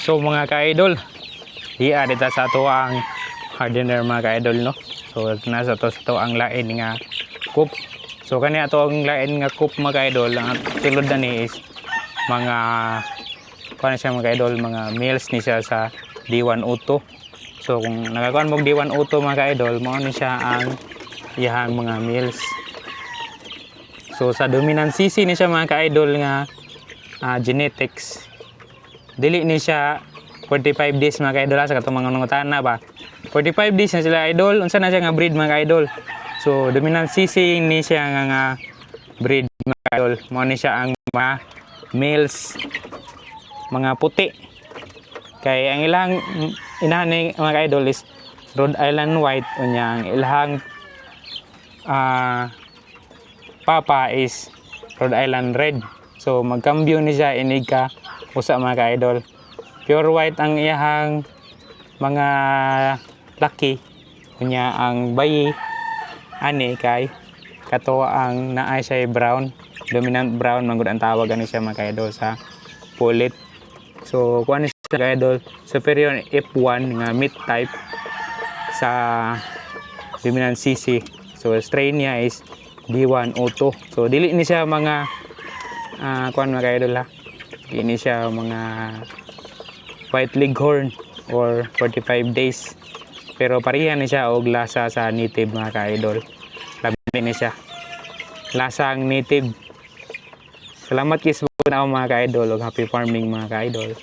So mga ka-idol, iya dito sa ato ang hardener, mga ka-idol, no. So nasa to sa to ang lain nga coop. So kani ato ang lain nga coop, mga ka-idol, ang sulod na ni is mga kuan siya, mga ka-idol, mga males ni siya sa D1 Auto. So kung nakakuan mo og D1 Auto, mga ka-idol, mao ni siya ang iyahang mga males. So sa dominant CC ni siya, mga ka-idol, nga genetics. Dili ni siya 45 days, mga ka-idol, ha, sa katong mga nangutana ba. 45 days na sila, idol. Unsa na siya nga breed, mga ka-idol? So dominant CC ni siya nga breed, mga ka-idol. Mao ni siya ang mga males, mga puti. Kay ang ilang inahan ni, mga ka-idol, is Rhode Island White, unya ang ilang papa is Rhode Island Red. So magkambyo ni siya inig ka usa, mga ka-idol. Pure white ang iyahang mga laki. Unya ang bayi ani kay kato ang naay siya brown, dominant brown man gud ang tawag ani siya, mga ka-idol, sa pullet. So kuan ni siya, ka-idol, superior F1 nga meat type sa dominant CC. So strain niya is D1 Auto. So dili ni siya mga kuan, mga ka-idol, ha. Dili ni siya mga white leghorn or 45 days. Pero pareha ni siya og lasa sa native, mga ka-idol. Lami ni siya. Lasang native. Salamat kis na mga ka-idol ug happy farming, mga ka-idol.